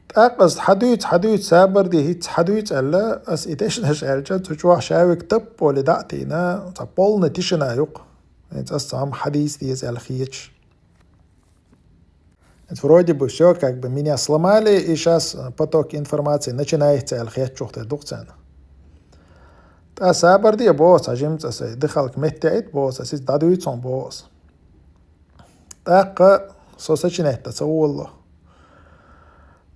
ТӀаккха ас хьадуьйцу, хьадуьйцу, сабар де, хӀинца хьадуьйцу аьлла, ас и дешнаш аьлча, цу чохь ша верг таппа волий дӀа а тийна, цхьа полная тишина ю-кх. ХӀинца ас цхьа хӀума хьадийца деза аьлла хеташ. Это вроде бы всё, как бы меня сломали, и щас, э, поток информации начинается аьлла хетачух тера ду-кх царна. ТӀаккха сабар де боху, цхьа жимца сайн дихалка метта яийта боху, ас иза дӀадуьйцу хьуна боху ас. ТӀаккха со сочинять дан ца волало.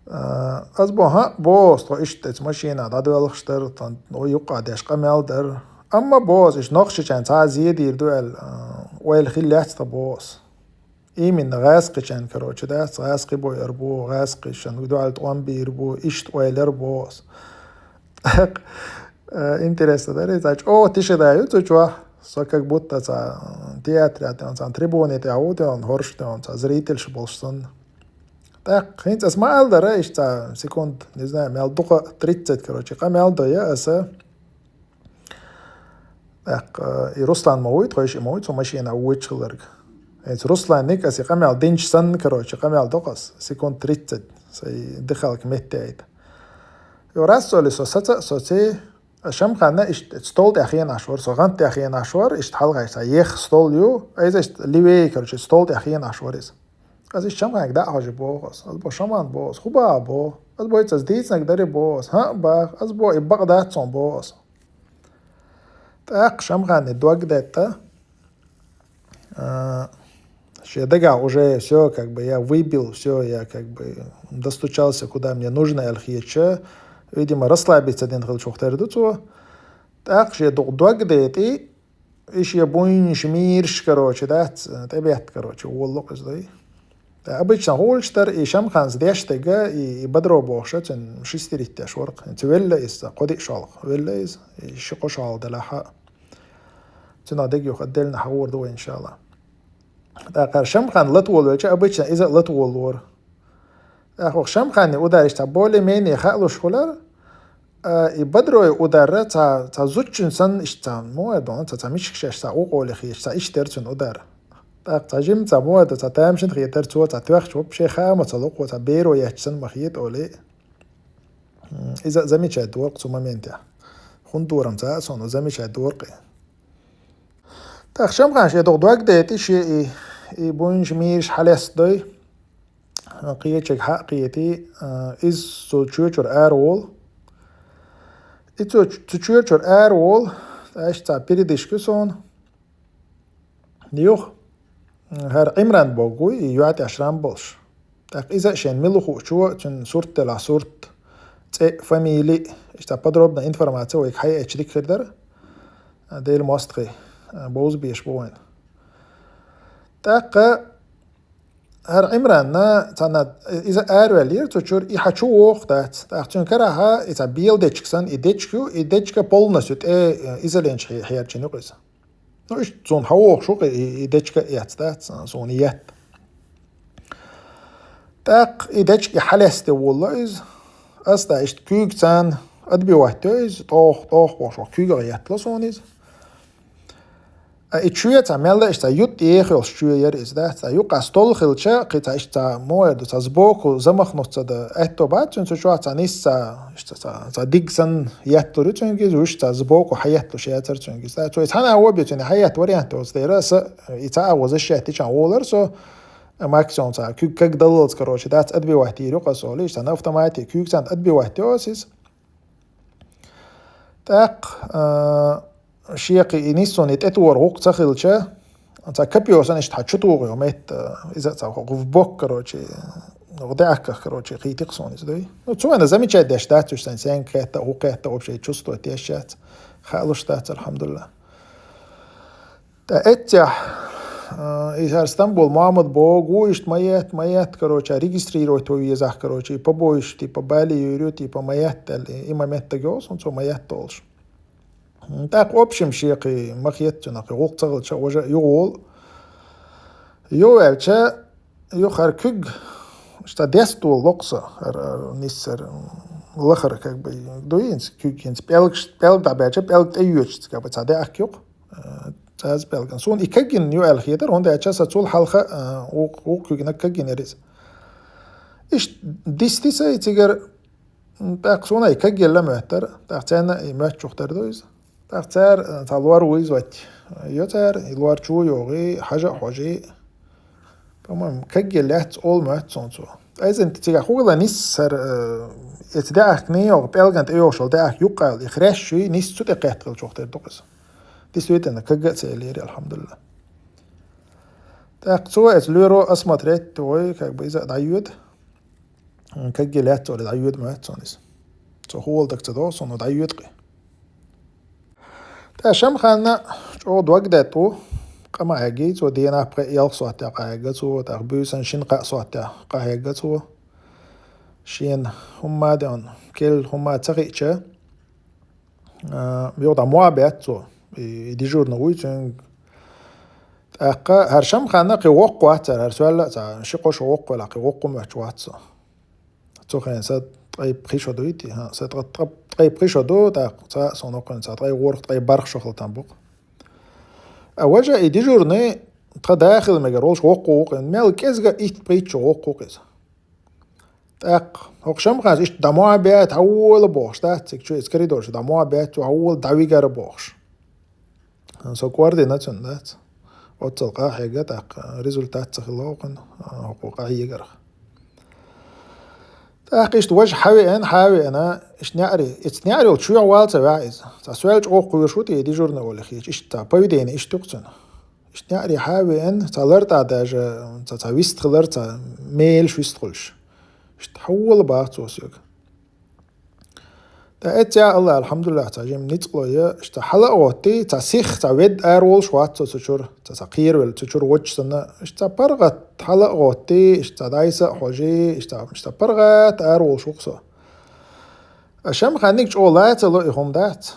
А, ас боху, хӀаъ, боху ас, тхо иштта оцу машина дӀадоьлхуш дара, тхан юккъа деш къамел дара. Амма боху ас, иштта нохчичарна цхьа а зе дийр ду аьлла, а, ойла хилла яц тхан боху ас. Именно гӀазкхичан, короче, дац, гӀазкхи бойур бу, гӀазкхичан дуьхьал тӀом бийр бу, иштта ойла яр боху ас. ТӀаккха, э, интересно, да, иза чӀогӀа тишина ю цу чохь. Со как будто цхьа театре тӀе, цхьа трибуне тӀе ву тӀе, хӀорш тӀе, цхьа зрительш болуш санна. ТӀаккха хӀинца ас ма аьлла дара, иштта цхьа секунд, не знаю, мел дукха, тридцать, короче, къамел до я аса. ТӀаккха и Руслан ма вуй, тхойш и ма вуй, цу машина вуйчхиларг. Эц Русланниг ас и къамел динчу санна, короче, къамел докъас, секунд тридцать, сай дихалка метте айта. Йо, раз соли со саца, соци, Шамханна иштта стол тӀехь хенаш вара, со гӀант тӀехь хенаш вара, иштта хьалхайша, ех стол ю, айза иштта ливей, короче, стол тӀехь хенаш вара иза. Аз иштта Шамханга дӀа а хьожи боху ас. Аз бо Шаман боху ас, хӀу баха боху? Аз бойца аз дийцинарг дари боху ас, хӀаъ баха, аз бо и бакъ дац цунна боху ас. ТӀаккха Шамханни дог детта, а, шен дагахь уже всё, как бы я выбил, всё, я как бы достучался, куда мне нужно, аьлла хетча, видимо, расслабиться дина хилчух тера ду цо. ТӀаккха шен дукъ дог детӀи, и шен буйнаш мийраш, короче, дац, тӀебетта, короче, волло иза дай. ТӀа обычно гӀулч тара и Шамханца деш дерг, и, и Бадро бохуша, цуьнан шистириттеш вара-кх. Цу велла иза, кхо-диъ шолгӀа велла иза, и ши-кхо шолгӀа делахь а. Цуьнан дерг юха отдельно хьагӀур ду вай, иншалла. ТӀаккха Шамхан лата волавелча, обычно иза а лата волавора. ТӀаккха Шамханни удар иштта более-менее хаалуш хилар, а, и Бадрой удар цхьа, цхьа зудчун санна иштта цхьа, ну, я дона, цхьа, цхьа мичиг шаьш, цхьа укъоле хеташ, цхьа иштта яра цуьнан удар. ТӀаккха цхьа жимма цхьа, ну, я до, цхьа тамашийна хетара цо, цхьа тоьхча вообще хаама ца локхо, цхьа беро етташ санна ма хета олий. М, иза а замечать дора-кх цу моментехь. ХӀунда дора-м ца хаьа суна, замечать дора-кх и. ТӀаккха Шамхан шен дукъ дог детӀи, шен и, и буйнаш мийраш хьалестадой, кхечиг хьа а кхетий, а, иза цу чоьчуьра ара волу. И цу, цу чоьчуьра ара волу, тӀаьш цхьа передышка суна. Юха, хӀара Ӏимран бохург вуй, и йоьтӀехь шрам болуш. ТӀаккха иза а шен мила хуучо, цуьнан сурт делахь сурт, цӀе, фамили, иштта подробно информация вайга хьаэцча дика хир дара. Делан мостагӀий, бовза безаш бу вайна. ТӀаккха хӀара Ӏимранна цхьанна иза араваьллера цу чуьра, и хьан чу воху дац. ТӀаккха цуьнан карахь и цхьа бела дечиг санна, и дечиг ю, и дечиг полностью тӀе, изоленча хье-, хьерчина ю-кх иза. Ну, иштта суна хьан вохуш ву-кх и, и дечиг а эцна дац, суна и етта. ТӀаккха и дечиг и хьалестаде волло иза. Ас да иштта куьйга царна отбивать йо иза, тӀох, тӀох бохуш вахь куьйгах еттало суна иза. А и чоь цхьа мелла иштта цхьа ютта еха йолуш чоь яра иза, да? Цхьа юкъа стол хилча, кхин цхьа иштта цхьа, мо эр ду, цхьа сбоку замахнуться да, аьтто бац цуьнан цу чохь цхьа нисса, иштта цхьа, цхьа диг санна етталур ю цуьнга иза, уьш цхьа сбоку хьаетталуш яцара цуьнга иза, да? Цо и цхьана а вон бен цуьнан хьаетта вариант оцу дера, аса и цхьа а вон защищать дича волара со, максимум цхьа куьг каг даллалц, короче, дац отбивать йийр ю-кх аса олий, иштта на автомате куьйга царна отбивать йо аса иза. ТӀаккха, а, шекхи и ниссуне тӀетора гӀуллакх ца хилча, цхьа копьё санна иштта хьан чу туху йо метта, иза а цхьа в бок, короче, в даьӀахках, короче, кхийти-кх суна иза дуй. Ну, цо вайна замечать деш дац уьш сайн сенга кхетта, хӀу кхетта, вообще чувствовать деш яц. Хаалуш дац, алхьамдулиллах. ТӀа эццехь, а, и хӀара Стамбул Мохьмад богу, иштта ма етта, ма етта, короче, регистрировать ван везахь, короче, и побоище, типа, балийр ю, типа, ма етта аьлла, и, и момент даг йолуш, цо ма етта олуш. ТӀаккха, в общем, шекхи ма хетта цуьнан, кхин гӀуллакх ца хилча, важа юхаволу. Юхаваьлча, юха хӀара куьг, иштта дестолу локху со, хӀара, хӀара ниссара, лахара, как бы, дуй хӀинца куьг, хӀинца пӀелгаш, пӀелг дӀабаьлча, пӀелг тӀеоьцуш, как бы, цхьа даьӀахк ю-кх, э, цӀаза пӀелган. Суна и кагйина ю аьлла хетара, хӀунда аьлча сан цул хьалха, э, вукх-, вукху куьгнаг кагйина яра иза. Иштта дисти сан и цигара, тӀаккха суна и кагйилла моьттара, тӀаккха царна и моьттучух тера ду иза. ТӀаккха цара, э, цхьа лор вуйза ватти. Йо цара, и лор чу йогӀий, хьажа а хьожий. По-моему, кагйилла яц олу моьтту суна цо. Айза цигахь хӀугала нисса хӀара, э, эца даьӀахкний йогӀу, пӀелган тӀе йогӀуш йолу даьӀахк юккъал, и хрещ юй, нисса цу тӀе кхетталчух тера ду-кх иза. Действительно, каг а ца еллера, алхьамдулиллах. ТӀаккха цо эца лоьро осмотреть вой, как бы иза а дӀайоьду. Кагге лаьцна олий, дӀайоьду моьтту суна иза. Цо хӀу волу дага ца догӀу суна, дӀайоьду-кх и. ТӀаккха Шамханна чӀогӀа дог детта ву, къа ма хьеггий цо, денапхе ялх сохьтехь къахьегга цо, тӀаккха буьйсан шина-кхаа сохьтехь къахьегга цо. Шена хӀумма а деана, керла хӀумма а ца хиъча, а, юха дӀа мо а бетта цо. И, и дежурный вуй цуьнга. ТӀаккха хӀара Шамхана кхин воккха вац цара, хӀара соьлла а ца, ши-кхо шо воккха велахь, кхин воккха моьттуш вац со. Цу хенахь са ткъе пхи шо дуй те? ХӀа, са ткъа, ткъа, ткъе пхи шо ду, тӀаккха цхьаъ сона воккха, цхьа ткъе ворхӀ, ткъе бархӀ шо хила там бу-кх. А важа и дежурный тхан даха хила мегар волуш воккха ву-кх, мел кӀезга итт-пхийтта шо воккха ву-кх иза. ТӀаккха хӀокху Шамханас иштта дӀа ма баьта, хьавола бохуш дац цига чу, иза коридор чу дӀа ма баьта, цо хьавола дӀавигара бохуш. Со кор дина цунна дац. Оццул къахьега, тӀаккха результат ца хилла вокхуьнан, хӀокху къахьегарх. ТӀаккха иштта важа хьавеана, хьавеана, иштта неӀаре, иштта неӀаре йолу чоьхьа вала ца ваьхьа иза. Цхьа соьлла чӀогӀа кхоьруш ву те дежурный олий хеташ, иштта цхьа поведение иштта ю-кх цуьнан. Иштта неӀаре хьавеана, цхьа лартӀехь даже, цхьа, цхьа вист хилар, цхьа мелаш вист хуьлуш. Иштта хьавола боху цо соьга. ТӀаккха эццехь Аллах, алхьамдулиллахӀ, цхьа жима ницкъ ло я, иштта хьала а гӀоттий, цхьа сих, цхьа ведда ара волуш вац со цу чуьра, цхьа, цхьа кхеравелла цу чуьра воцчу санна, иштта цхьа паргӀат хьала а гӀоттий, иштта цхьа дӀасса а хьожий, иштта, иштта паргӀат ара волуш ву-кх со. А Шамханиг чӀогӀа ла ца ло и хӀума дац.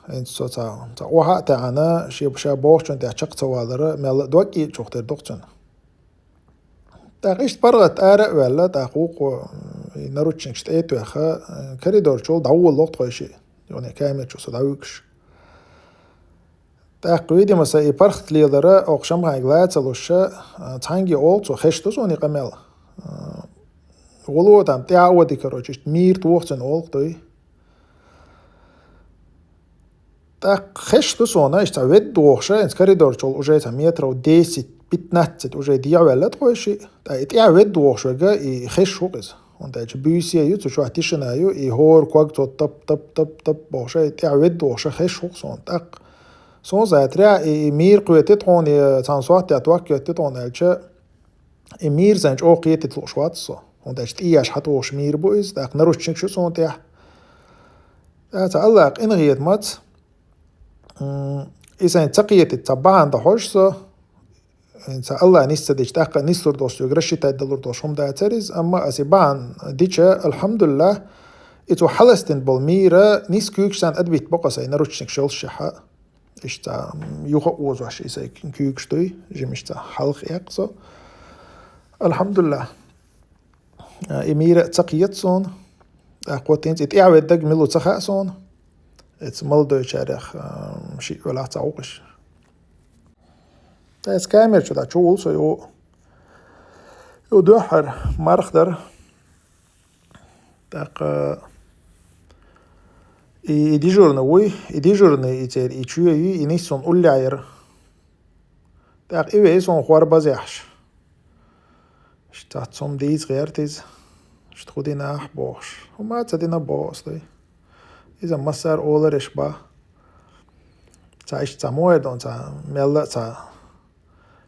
ХӀинца со цхьа, цхьа охьа а таьӀна, шен ша бохучунна тӀехь чекх ца валара, мелла а дог кхетачух тера ду-кх цуьнан. ТӀаккха иштта паргӀат ара а ваьлла, тӀаккха вукхо, и наручникаш тӀе а тоьхна, коридор чу дӀаволало-кх тхойшиъ, юха камера чу со дӀавуьгуш. ТӀаккха, видимо, сан и паргӀат лелар хӀокху Шамханиг ла ца луш, цхьаьнгге олу цо, хезаш ду суна и къамел. ГӀуллакх там тӀаьхьа а вади, короче, иштта мийра тоху цуьнан олу-кх дуй. ТӀаккха хезаш ду суна, иштта цхьа ведда вохуш, хӀинца коридор чу уже цхьа метров десять-пятнадцать уже дехьаваьлла тхойшиъ. ТӀаккха и тӀаьхьа ведда вохуш верг и хезаш ву-кх иза. ХӀунда аьлча буьйса ю, цу чохь тишина ю, и хӀора ког цо тап-тап-тап-тап бохуш, и тӀаьхьа ведда вохуш хезаш ву-кх суна. ТӀаккха суна затарехь, и, и мийра кхоьти тхуна, и цхьана сохьтехь ток йоьтти тхуна аьлча, и мийра сайн чӀогӀа кхетийта лууш вац со. ХӀунда аьлча тӀе еш хьатухуш мийра бу иза, тӀаккха наручникаш ю суна тӀехь. ТӀаккха цхьа Аллах къинхетамаца, м, и сайн ца кхетийта цхьа бахьана дан хьожу со, цхьа Аллах нис ца дича, тӀаккха нислур долуш, соьга рассчитать далур долуш хӀума дацара иза, амма аса и бахьана дича, алхьамдулиллахӀ, и цо хьаластина болу мийра нийса куьйгаш санна тӀедибитта бо-кх аса и наручникаш йолушшехь. Иштта юха а озош и сайн куьйгаш дуй, жимачу цхьа хьалха эккха со. АлхьамдулиллахӀ, и мийра а ца кхета суна. ТӀаккха хӀинца и тӀаьхьаведдаг мила ву ца хаьа суна. Эца молодойчарех, а, шиъ велахь цхьа ву-кх уьш. Ткъа эца камера чу дӀа чу вулу со юха. Юха дуьххьара марха дара. ТӀаккха и, и дежурный вуй, и дежурный и церан и чоь юй, и нисса суна уллехь яра. ТӀаккха и вей суна хӀорбазехьаш. Иштта цхьацца хӀума дийца гӀерта иза. Иштта хӀун дина ахь бохуш. ХӀума а ца дина боху аса дуй. Иза массара олареш бан. Цхьа иштта цхьа муха эр ду, цхьа мелла а цхьа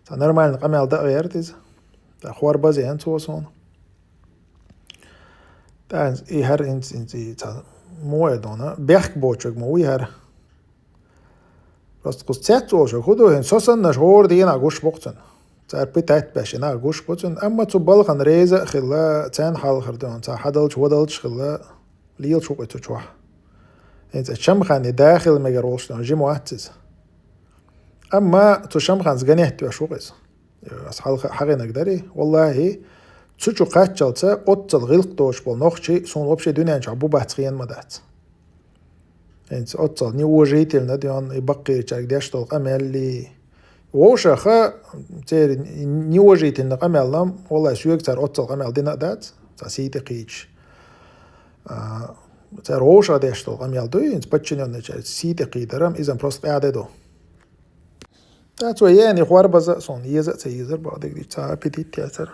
Цхьа нормальный къамел дан а гӀерта иза. ТӀаккха хӀорбаза яьхна цо суна. ТӀаккха и хӀара хӀинца, хӀинца и цхьа муха эр ду, бехк боцург ма вуй хӀара. Просто кхуза цец олуш хӀун ду, хӀинца со саннарш хӀора дийнахь гуш бу-кх цунна. Цара пытать беш и нах гуш бу цунна, амма цу балхана реза а хилла, царна хьалхара ду, цхьа хьадалча, вадалча хилла, лелаш ву-кх и цу чохь. ХӀинца Шамханан да хила мегар волуш ду, жима вац иза. Амма цу Шамханца ганетта веш ву-кх иза. Аса хьалха а хьахийнарг дарий? ВаллахӀи, цу чу кхаччалца оццал гӀиллакх доцуш болу нохчий суна вообще дуьнен чохь бу-бац хена ма дац. ХӀинца оццал неуважительно ду и баккхийчаьрга деш долу къамеллий. Вовшаха церан неуважительно къамел-м, валлахӀи, соьга цара оццал къамел дина а дац, цхьа сий тӀе кхийча. А, цара вовшах деш долу къамел дуй, хӀинца подчинённыйчаьрца сий тӀе кхийдар-м, иза-м просто къаьхьа де ду. ТӀаккха цо еана хӀорбаза а суна, еза а ца езара, бакъдерг дийцича, цхьа аппетит яцара.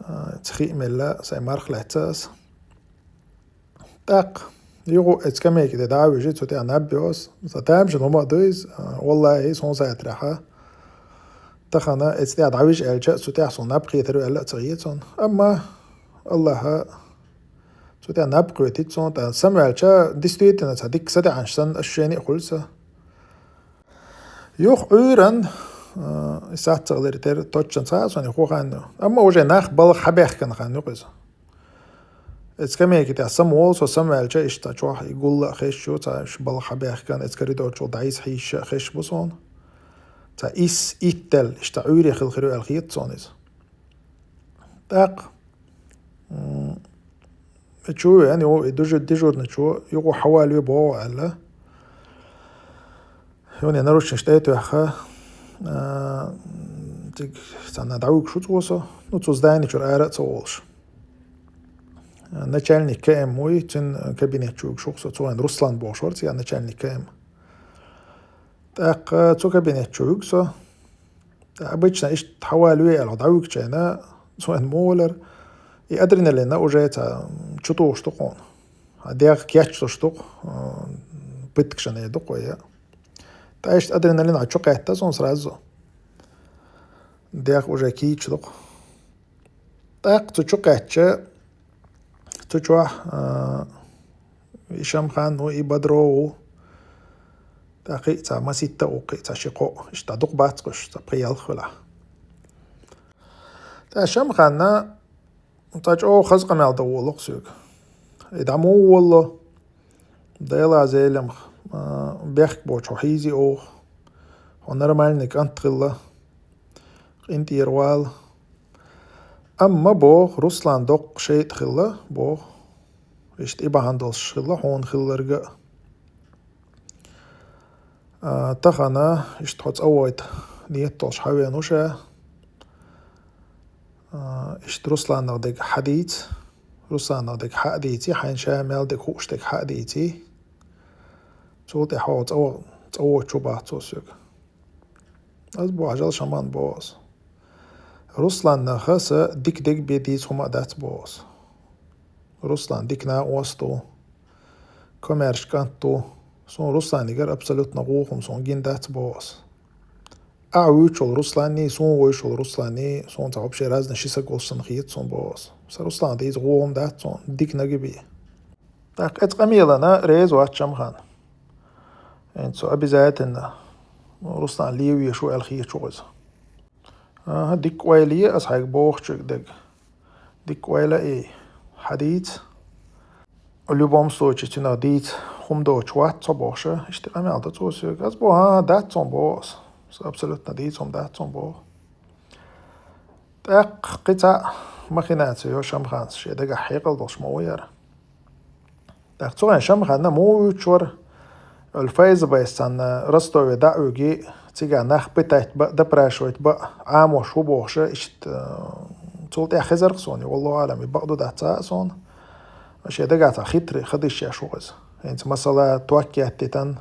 А, цхьа хи а мелла, сайн марха лаьцна аса. ТӀаккха юха а эца скамейка тӀе дӀа а вижи, цу тӀехь наб йо аса. Сан тамашийна хӀума а ду иза, а, валлахӀи, суна сатарехьа. Тахана эца тӀехь дӀавижи аьлча, цу тӀехь суна наб кхетар ю аьлла а ца хета суна. Амма Аллаха цу тӀехь наб кхетийта суна, тӀаккха самаваьлча, действительно, цхьа дикка сатаьӀанаш санна ощущение а хуьлу сан. Юха Ӏуьйранна, а, и сац ца хилира тера, точно ца хаьа суна и хӀун хан ю. Амма уже нах балха хьабаьхкина хан ю-кх иза. Эцу скамейка тӀехь самаволу со, самаваьлча, иштта чохь и гулла а хезаш ю, цхьа уьш балха баьхкина, эцу коридор чу дӀайса хьийзаш а хезаш бу суна. Цхьа исс, итт аьлла, иштта Ӏуьйре хила хир ю аьлла хета суна иза. ТӀаккха, м, и чу веана, и дежурный чу, юха хьавалаве боху аьлла. Юха наручникаш тӀе а тоьхна, а, цига царна дӀавуьгуш ву цо со, ну, цу здани чуьра ара а ца волуш. Начальник К М вуй, цуьнан кабинет чу вуьгуш ву со, цо вайн Руслан бохуш вара цигахь, начальник К М. ТӀаккха цу кабинет чу вуьгу со. ТӀаккха обычно иштта хьавалаве аьлла дӀавуьгучу хенахь, цо вайн муха валара, и адреналин уже цхьа чу тухуш ду-кх хьуна. Хьан дегӀ кечлуш ду-кх, а, пыткаш ду-кх вай. ТӀаккха иштта адреналин хьан чу кхетта суна сразу. ДегӀ уже кийча ду-кх. ТӀаккха цу чу кхаьчча, цу чохь, а, и Шамхан ву, и Бадро ву. ТӀаккха кхин а цхьа маситта а ву, кхин а цхьа ши-кхоъ, иштта дукха бац-кх уьш, цхьа пхи-ялх хилахь. ТӀаккха Шамханна цхьа чӀогӀа хаза къамел дан волу-кх соьга. И дӀа муха волало? Дела Зелимха, а, бехк боцуш хьо хьийзий оха. Хьо нормальный кӀант хилла. КъинтӀера вала. Амма боху, Руслан доккха шайтӀа хилла, боху. Иштта и бахьана долуш хилла хьуна хилларг а. А, тахана иштта хьо цӀа вайта нийят долуш хьавеана ву ша. А, иштта Русланах дерг хьадийца, Русланах дерг хьа а дийций, хьайна ша мел дерг хууш дерг хьа а дийций. Цул тӀаьхьа хьо цӀа во-, цӀа воцуш ву боху цо соьга. Ас боху, хьажал, Шамхан, боху ас. Русланах аса дика дерг бен дийца хӀума а дац, боху ас. Руслан дика накъост ву, комаьрша кӀант ву. Суна Русланигара абсолютно гӀо хӀума суна гина дац, боху ас. Ахь вуьйцуш волу Русланний, суна вуьйцуш волу Русланний, суна цхьа вообще разный ши саг волуш санна хета суна, боху ас. Сан Русланах дийца гӀо хӀума дац суна, дика наг бен. ТӀаккха эцу къамелана реза вац Шамхан. ХӀинца цо обязательно Руслан ле везаш ву аьлла хеташ ву иза. АхӀа, дика ойла е ас хьайга бохучуьнга дерг. Дика ойла а ей, хьадийца. В любом случае, цуьнах дийца хӀума доцуш вац со, бохуш, иштта къамел до цо соьга. Ас боху, хӀан-хӀа, дац суна, боху ас. Сан абсолютно дийца хӀума дац суна, боху. ТӀаккха кхин цхьа махинаци йо Шамханца, шен дагахь хьекъал долуш ма ву яра. ТӀаккха цу хенахь Шамханна муха вуьйцуш вара? Оьлла ФСБ-с цхьана Ростове дӀа а вуьгий, цигахь нах пытать бан а, допрашивать бан а Ӏамош ву бохуш, иштта, э, цул тӀаьхьа хезар-кх суна, валлахӀу Ӏалам, и бакъду дац ца хаьа суна. Шен дагахь цхьа хитрый хадисаш еш ву иза. ХӀинца масала ток еттийтина,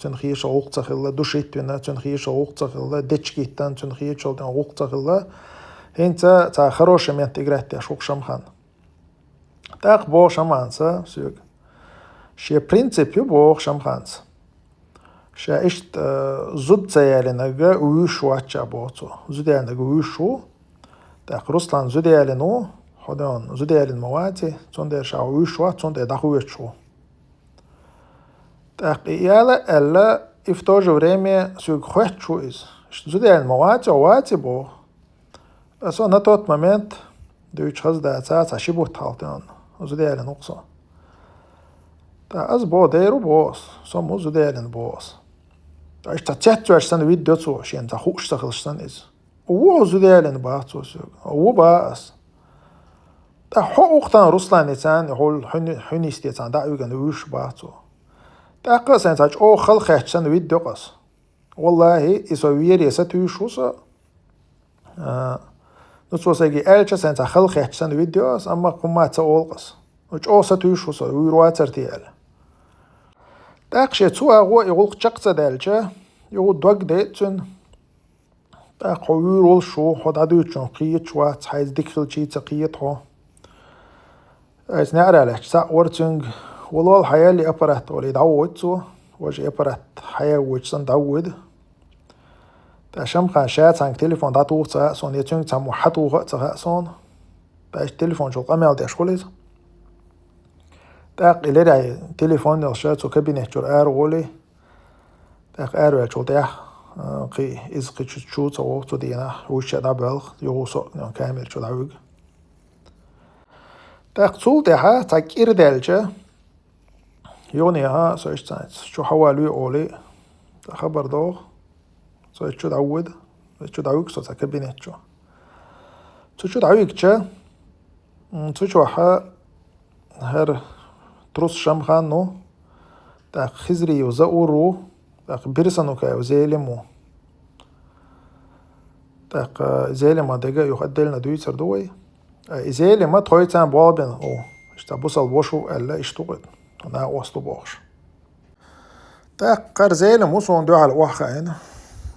цуьнан хешал гӀуллакх ца хилла, душить вина, цуьнан хешал гӀуллакх ца хилла, дечигийтина, цуьнан хешал гӀуллакх ца хилла. ХӀинца цхьа хороший момент играть деш ву-кх Шамхан. ТӀаккха боху Шамханца соьга. Шен принцип ю, боху Шамханца. Ша иштта, э, зуда ца ялийнарг вуьйцуш вац ша, боху цо. Зуда ялийнарг вуьйцуш ву. ТӀаккха Руслан зуда ялийна ву, хьо дона зуда ялийна ма ваций, цундела ша хьо вуьйцуш вац, цундела дӀахоьцуш ву. ТӀаккха и ала а аьлла, и в то же время соьга хоьттуш ву иза. Иштта зуда ялийна ма ваций, хьо ваций, боху. Аса на тот момент дуьйцуш хаза дацахь, цхьа ши бутт хьалха тӀе ванна, зуда ялийна ву-кх со. ТӀаккха ас боху, дера ву, боху ас, со ма ву зуда ялийна, боху ас. ТӀаккха иштта цецваьлча санна виддо цо, шена цхьа хууш ца хилча санна иза. Ву хьо зуда ялийна, баха цо соьга. Ву, баха ас. ТӀаккха хьо укхатан Русланца, хьуьн-, хьуьнисте цхьана дӀа а вигна вуьйцуш, баха цо. ТӀаккха а сайн цхьа чӀогӀа хала хетча санна виддо-кх ас. ВаллахӀи, и со вере сатуьйсуш ву со. А, ну, цо сайга аьлча, сайн цхьа хала хетча санна виддо ас, амма кхин хӀумма ца олу-кх ас. Ну, чӀогӀа сатуьйсуш ву со, вуьйр вацара те аьлла. ТӀаккха шен цу агӀо и гӀуллакх чекх ца даьлча, и гӀу дог деа цуьнан. ТӀаккха хьо вуьйр волуш ву, хьо дӀадуьйцучунах кхеташ вац, хьайца дика хилчий ца кхета хьо. Айса неӀара лаьтташ цхьаъ вара цуьнга. Валол, хьаелли аппарат олий, дӀавойту цо. Важа и аппарат хьаеввича санна дӀавоьду. ТӀаккха Шамхан ша цхьаьнга телефон дӀатуха ца хаьа суна, я цуьнга цхьаммо хьатуха а ца хаьа суна. ТӀаккха иштта телефон чухула къамел деш хуьлу иза. ТӀаккха и лерай телефон йолуш цу кабинет чуьра ара волий. ТӀаккха араваьллачул тӀаьхьа, а, кхин иза кхин чу, чу ца вогӀу цу дийнахь, вуьшта дӀабоьлху, юха со а камера чу дӀавуьгу. ТӀаккха цул тӀаьхьа цхьа кӀира даьлча, юханехьа со иштта цхьацца чу хьавалуй олий, цхьа хабар доху, со иштта чу дӀавоьду, иштта чу дӀавуьгу со цхьа кабинет чу. Цу чу дӀавигча, м, цу чохьа хӀара Трус Шамхан ву, тӀаккха Хизриев Заур ву, тӀаккха Бирсанукаев Зелим ву. ТӀаккха Зелима дега юха отдельно дуьйцур ду вай. А, и Зелима тхойцан болх бина ву. Иштта бусалба ваша ву аьлла, иштта ву кхуьйту. Накъост ву бохуш. ТӀаккха хӀара Зелим ву суна дуьхьал охьахаийна.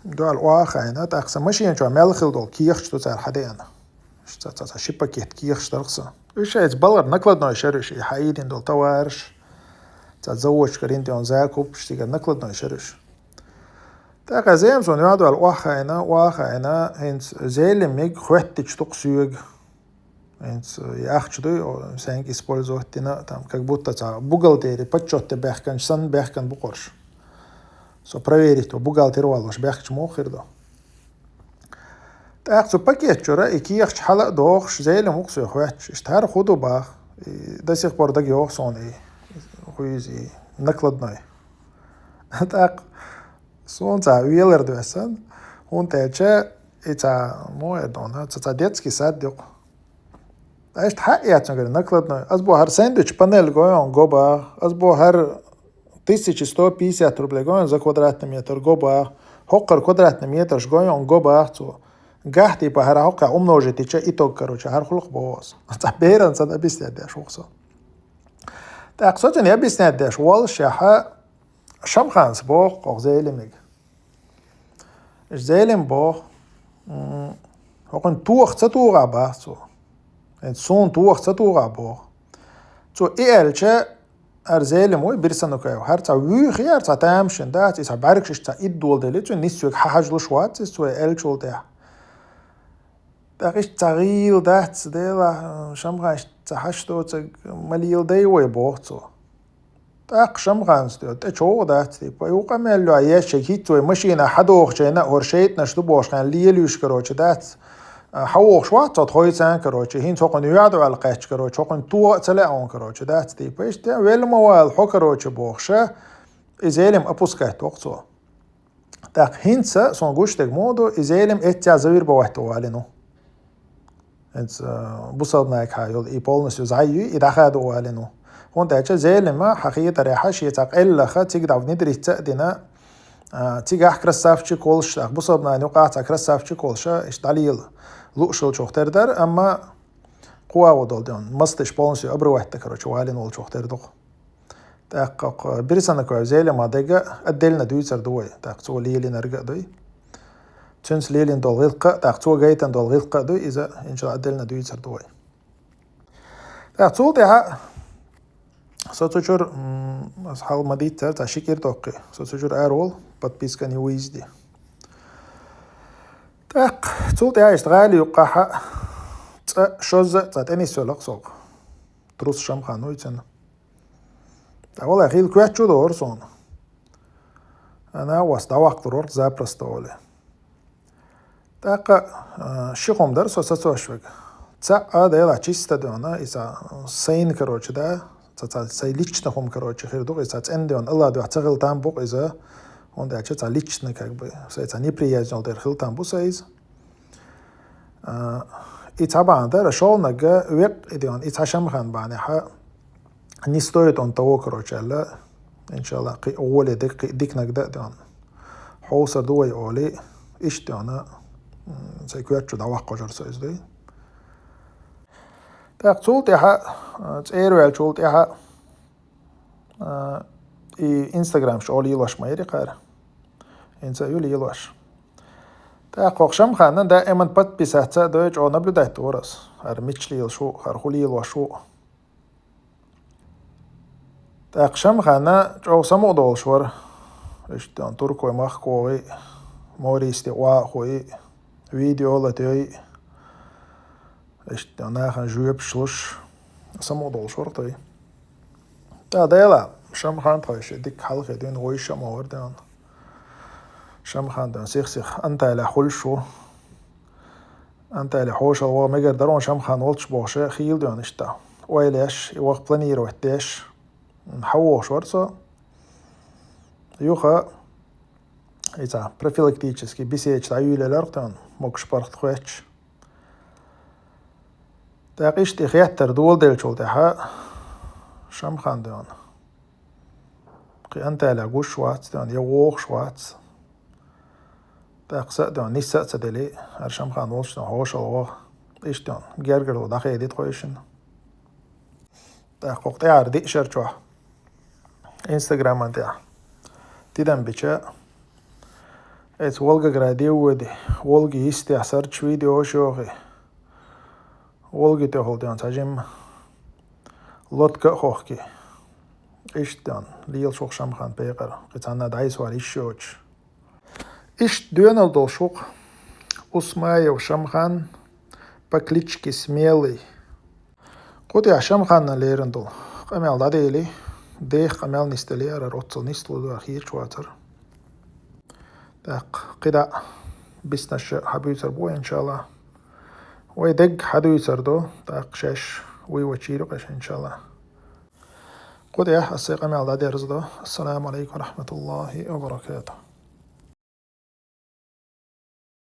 Дуьхьал охьахаийна. ТӀаккха сан машина чохь мел хилла долу кехаташ ду цара хьадеана. Ца, ца, ца, ши пакет кехаташ дара сан. Уьш шайца балгӀара накладной шераш, и хьаийдина долу товараш, ца, заводчикара йина тӀе закупаш, цигара накладной шераш. ТӀаккха Зелим суна юьхь-дуьхьал охьахаийна, охьахаийна, хӀинца Зелимиг хоьттича ду-кх соьга. ХӀинца и ахча дуй, о, сайга использовать дина, там, как будто цхьа бухгалтери подсчёт тӀе баьхкинчу санна баьхкина бу-кх уьш. Со проверить ву, бухгалтер валлалц баьхкича муха хир ду. ТӀаккха цу пакет чуьра и кехаташ хьала а дохуш, Зелим ву-кх соьга хоьттуш, иштта хӀара хӀун ду боху, и до сих пор дага йогӀу суна и, хӀун иза и накладной. ТӀаккха суна цхьа велар доьссина, хӀунда аьлча и цхьа, мо эр дона, цхьа, цхьа детский сад ю-кх. Иштта хьаъ яц цуьнгара накладной. Ас боху, хӀара сэндвич панель гой хьуна, го боху. Ас боху, хӀара тысяча сто пятьдесят рублей гой хьуна за квадратный метр, го боху. ХӀокхура квадратный метраш гой хьуна, го боху цо. Гахь типа хӀара хӀокхуьнца умножить дича итог, короче, хӀара хуьлу-кх боху ас. Цхьа берана санна объяснять деш ву-кх со. ТӀаккха со цунна объяснять деш воллушехь, Шамханца боху-кх оха Зелимига. Зелим боху, м, хӀокхуьнан тоха ца тухахь боху цо. ХӀинца суна тоха ца тухахь боху. Цо и аьлча, хӀара Зелим вуй, Бирсанукаев, хӀара цхьа вуьйхи, хӀара цхьа тамашийна дац, и цхьа бӀаьргаш иштта цхьа иддоладелли, цуьнан нийсвега хьахьажалуш вац иза цо и аьллачул тӀаьхьа. ТӀаккха иштта цхьа гӀийла дац, делахь, Шамхан, иштта цхьа хьашт доцург ма леладай вай, боху цо. ТӀаккха Шамханца тӀе, тӀе човха дац, типа, и ву къамел лоьхьа еш, шайга хӀинцца вай машина хьадохучу хенахь а хӀора шайтӀанаш ду бохуш хьайн лелуьйш, короче, дац. А, хьавогӀуш вац цо тхойцан, короче, хӀинца хӀокхуьнан юьхь-дуьхьал кхаьчча, короче, хӀокхуьнан тоха а ца лаьа хьуна, короче, дац, типа, иштта, велла ма вала хьо, короче, бохуша, и Зелим опускать воккху цо. ТӀаккха хӀинца суна гуш дерг муха ду, и Зелим эццехь завир бан хӀотто валийна ву. ХӀинца, а, бусалба нахахь йолу и полностью зӀе ю, и дӀахадо валийна ву. ХӀунда аьлча Зелима хьан хетарехь шен цхьа къеллаха цига дӀа внедриться а дина, а, цигахь красавчик волуш, тӀаккха бусалба нахана юкъахь цхьа красавчик волуша, иштта дӀалела лууш хиллачух тера дара, амма кху агӀо долу дена, мостагӀаш полностью обрывать дан, короче, валийна волчух тера ду-кх. ТӀаккха кху Бирсанукаев Зелима дега отдельно дуьйцур ду вай, тӀаккха цо лелийнарг а дуй. Цуьнца лелийна долу гӀиллакх а, тӀаккха цо гайтина долу гӀиллакх а дуй, иза, иншалла, отдельно дуьйцур ду вай. ТӀаккха цул тӀаьхьа со цу чуьра, м, аса хьал ма дийццара, цхьа ши кӀира доккхий, со цу чуьра ара волу, подписка не выезди. ТӀаккха цул тӀаьхьа иштта гӀали юккъахь цкъа шозза а цхьа тӀе нисвелла-кх со-кх. Трус Шамхан вуй цуьнан. ТӀаккха валлахӀи, хила коьрта чу дора суна. Ана вас дӀаваккхалур вара запросто олий. ТӀаккха, а, ши хӀума дара со сацош верг. Цхьаъ, делахь, чисто дена, иза сайна, короче, да, ца, ца, сайн личный хӀума, короче, хир ду-кх, иза цӀена дена, Алла дуьхьа ца хила там бу-кх иза, хӀунда аьлча цхьа личный, как бы, сайн цхьа неприязнь йолу дера хила там бу сайн иза. А, и цхьа бахьана дара, шолгӀаниг веккъа и дена, и цхьа Шамхан бахьанехь, не стоит он того, короче, аьлла, иншалла, кхин а гӀоле дерг, кхин а диканиг дан а дена. Хьовсур ду вай олий, иштта дена, м, сайн коьрта чу дӀаваккха хьожура со иза дуй. ТӀаккха цул тӀаьхьа, а, цӀера ваьллачул тӀаьхьа, а, и Instagram чу олий лелош ма яри кхара. ХӀинца а ю лелош. ТӀаккха хӀокху Шамханна даиман подписаться а дой, чӀогӀа наблюдать дора ас. ХӀара мича лелаш ву, хӀара хӀун лелош ву. ТӀаккха Шамханна чӀогӀа самукъадолуш вара. Иштта туркойн махкахой, мористи охьахой, видео латтой. Иштта нахана жоьпаш луш, самукъадолуш вара тхой. ТӀаккха дела, Шамхан тхой шен дика хьалхе дуьйна вуьйш а ма вара дена. Шамхан дена сих-сих Анталия хуьлуш ву. Анталия хьошалла ваха мегар дара вон Шамхан волчу бохуш, хийла дена иштта. ойла еш, и ваха планировать деш, хьавогӀуш вара со. Юха, иза, профилактический беседа дӀайолаелар тӀаьхьа, могаш-паргӀат хоьттуш. ТӀаккха иштта и хеттар доладелчул тӀаьхьа Шамхана дена кхы Анталия гуш вац дена, я вогӀуш вац. ТӀаккха са а дена, нийса а ца делли, хӀара Шамхан волчу дена хьошалгӀа ваха. Иштта дена, гергарло дӀахедийта тхойшинна. ТӀаккха кху тӀаьхьара диъ шар чохь Инстаграман тӀехь тидам бича, эца Волгограде воьду, Волги йистехь сарч видеош йохий, Волги тӀехула дена цхьа жимма лодка а хохкий. Иштта дена, лелаш ву-кх Шамхан пекъар, кхин цхьанна дӀасавала йиш йоцуш. Иштта доьналла долуш ву-кх Усмаев Шамхан по кличке Смелый. Кху тӀехь Шамханна лерина долу къамел дӀадели, деха къамел нисделла яра, оццул нисло ду хеташ вацара. ТӀаккха кхидӀа биснарш хьабуьйцур бу, иншалла. Вай дегга хьадуьйцур ду, тӀаккха шаьш вуй вачийра кхаьш, иншалла. Кху тӀехь аса сайн къамел дӀадерзадо. Ассаламу алейкум ва рахматуллахи ва баракатух.